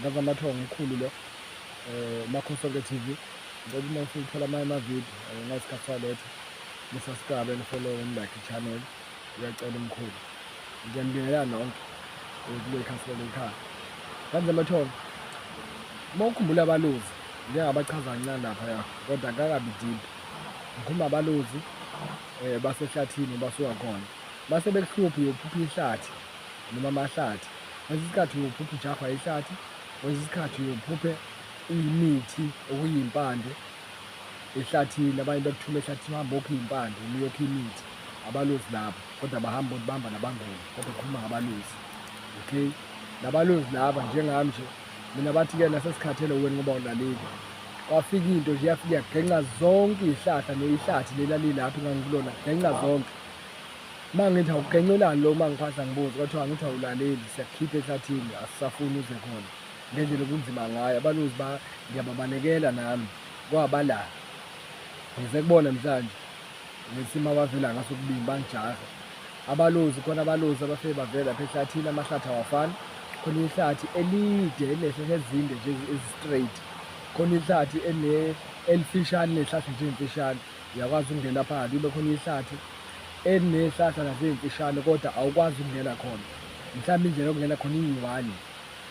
Ngazi amathongo omkhulu lo Makhosonke TV. Ngicela uma ufuna ukuthola amanye amavidiyo ngasikhathi saletha ni-subscribe, ni-follow, ni-like i-channel. Uyacela umkhulu. Ngiyanibingelela nonke kule khasi leli khaya. Ngazi amathongo. Uma ukhumbula abalozi, ngike ngabachaza kancane laphaya kodwa akakabi deep. Ngikhuluma abalozi basehlathini basuka khona. Mase bekuhlupha uyophupha ihlathi noma amahlathi. Kwesinye isikhathi uyophupha ujahwa ihlathi, kwesinye isikhathi uyophuphe uyimithi okuyimpande ehlathini, abanye bekuthuma ehlathini uhambe okha iy'mpande noma uyokha imithi. Abalozi labo kodwa bahamba ukuthi bahamba nabangoni kodwa khuluma ngabalozi. Okay, labalozi laba njengami nje mina bathi-ke nasesikhathele wena ngoba ulaleli. Kwafika into nje yafika yagenca zonke iy'hlahla neyihlathi leli alilapho engangikulona genca zonke. Uma ngithi awugencelani lo uma ngiphahla ngibuza kwathiwa angithi awulaleli siyakukhipha ehlathini asisafuni uze khona ngendlela okunzima ngayo abalozi ba ngiyababalekela nami kwaba la ngize kubona namhlanje ngesimo abavela ngaso kubili bangijahe abalozi khona abalozi abafike bavela lapha ehlathini amahlathi awafani khona ihlathi elide elinehlahla ezinde nje ezi-straight khona ihlathi elifishane nehlahla nje emfishane uyakwazi ukungena phakathi kube khona ihlathi elinehlahla naseyimfishane kodwa awukwazi ukungena khona mhlawumbe indlela yokungena khona iyi-one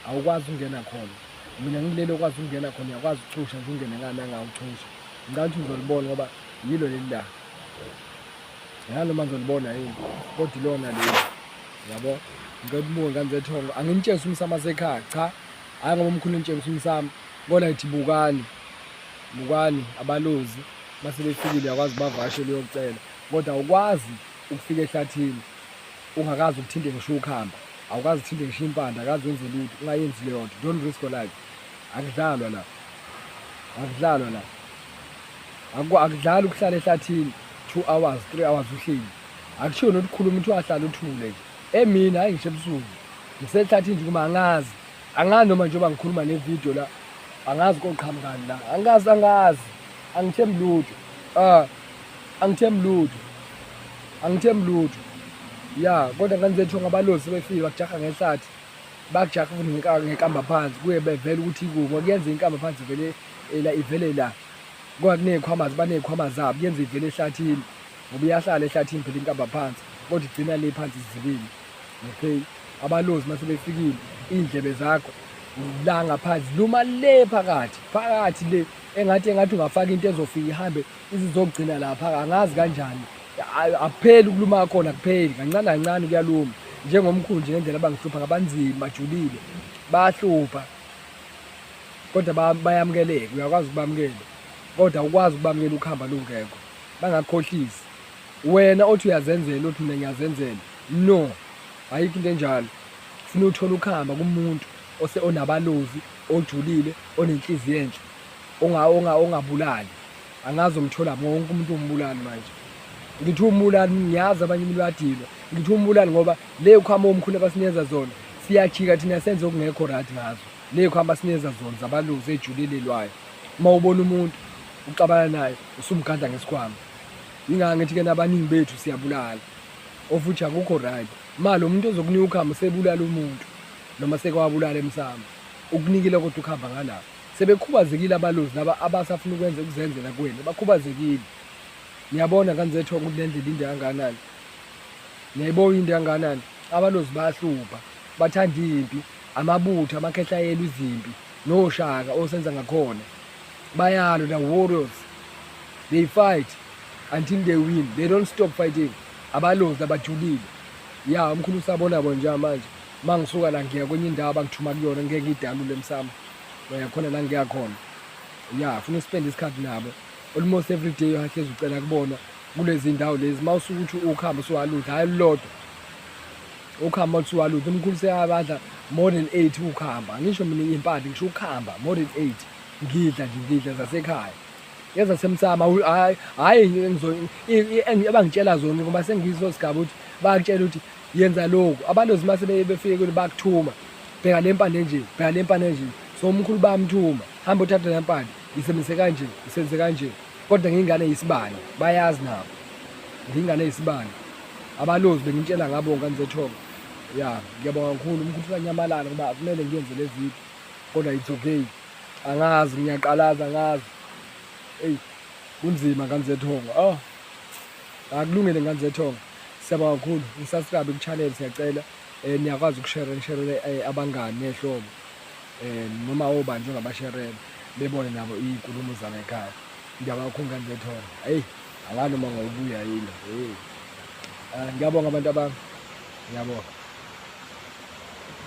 awukwazi ukungena khona mina ngilele okwazi ukungena khona uyakwazi ukuchusha nje ungene ngani angawuchusha ngicabanga ukuthi ngizolibona ngoba yilo leli la nganoma ngizolibona yini kodwa ilona leli yabo. Ngicela ukubuka ngane zethongo anginitshengisi umsamo wasekhaya cha hhayi ngoba umkhulu nitshengisa umsamo kodwa ngithi bukani bukani abalozi mase befikile uyakwazi ubavakashela uyocela kodwa awukwazi ukufika ehlathini ungakazi ukuthinte ngisho ukhamba awukazi uthinte ngisho impande akazi wenze lutho ungayenzi leyo nto. Don't risk your life. Akudlalwa la, akudlalwa la, akudlali ukuhlala ehlathini 2 hours, 3 hours uhleli. Akushiwo nokuthi khuluma ukuthi wahlala uthule nje emini hhayi ngisho ebusuku ngisehlathini nje kuma angazi angazi noma njengoba ngikhuluma le video la angazi koqhamukani la angazi angazi angithembi lutho ah angithembi lutho angithembi lutho ya. Kodwa ngane zethu ngabalozi sebefike bakujaha ngehlathi bakujaha futhi ngenkamba phansi kuye bevele ukuthi ikubo kuyenza inkamba phansi vele la ivele la kodwa kuney'khwama baney'khwama zabo kuyenza ivele ehlathini ngoba iyahlala ehlathini phela inkamba phansi kodwa igcina le phansi izibili. Okay, abalozi mase befikile iy'ndlebe zakho la ngaphansi luma le phakathi phakathi le engathi ungafaka into ezofika ihambe izizogcina lapha angazi kanjani akupheli ukuluma khona akupheli kancane kancane kuyaluma njengomkhulu nje ngendlela abangihlupha ngabanzima bajulile bayahlupha kodwa bayamukeleka uyakwazi ukubamukela kodwa awukwazi ukubamukela ukuhamba lungekho bangakukhohlisi wena othi uyazenzela othi mina ngiyazenzela no ayikho into enjalo. Funa uthole ukuhamba kumuntu ose onabalozi ojulile onenhliziyo enhle ongabulali angazi umthola wonke umuntu umbulali manje ngithi umbulali ngiyazi abanye umuntu bayadilwa ngithi umbulali ngoba le khwama omkhulu abasinikeza zona siyajika thina senze okungekho right ngazo le khwama asinikeza zona zabalozi ejulile lwayo uma ubona umuntu uxabana naye usumgada ngesikhwama yingakho ngithi ke nabaningi bethu siyabulala ofuthi akukho right ma lo muntu ozokunika ukhamba usebulala umuntu noma sekwabulala emsamo ukunikile kodwa ukuhamba ngalapho sebekhubazekile abalozi laba abasafuna ukwenza ukuzenzela kuwena bakhubazekile. Niyabona ngane zethu ukuthi le ndlela inde kangakanani, niyayibona inde kangakanani. Abalozi bayahlupha bathanda impi amabutho amakhehla ayelwa izimpi noshaka osenza ngakhona bayalwa. The warriors, they fight until they win. They don't stop fighting abalozi abajulile ya umkhulu usabona bo njengamanje uma ngisuka la ngiya kwenye indawo abangithuma kuyona ngeke ngiyidalule emsamo khona la ngiya khona ya funa uspend isikhathi nabo almost every day uyahlezi ucela kubona kulezi ndawo lezi uma usuke uthi ukuhamba usuwaludla hhayi lulodwa ukuhamba usuwaludla umkhulu seyabadla more than 8 ukuhamba ngisho mina impande ngisho ukuhamba more than 8 ngidla nje ngidla zasekhaya ezasemsamo hhayi hhayi abangitshela zona ngoba sengiso sigaba ukuthi bayakutshela ukuthi yenza lokhu abalozi uma sebefike kuni bakuthuma bheka le mpande nje bheka le mpande nje so umkhulu bayamthuma hamba uthathe le mpande isebenzise kanje isebenzise kanje kodwa ngiyingane yisibani bayazi nabo ngiyingane yisibani abalozi bengitshela ngabo ngane zethongo ya ngiyabonga kakhulu umkhulu usanyamalala ngoba akumele ngiyenze le video. Kodwa it's okay. Angazi ngiyaqalaza angazi. Eyi kunzima ngane zethongo. Oh. Akulungile ngane zethongo. Siyabonga kakhulu. Nisubscribe ku-channel siyacela. Eh niyakwazi ukushare nisherele eh, abangani nehlobo. Eh noma obani ongabasherela bebone nabo izinkulumo zami ekhaya. Ngiyabonga kakhulu ngane zethongo. Hey angazi noma ngobuya yini. Hey. Ah, ngiyabonga abantu abami. Ngiyabonga.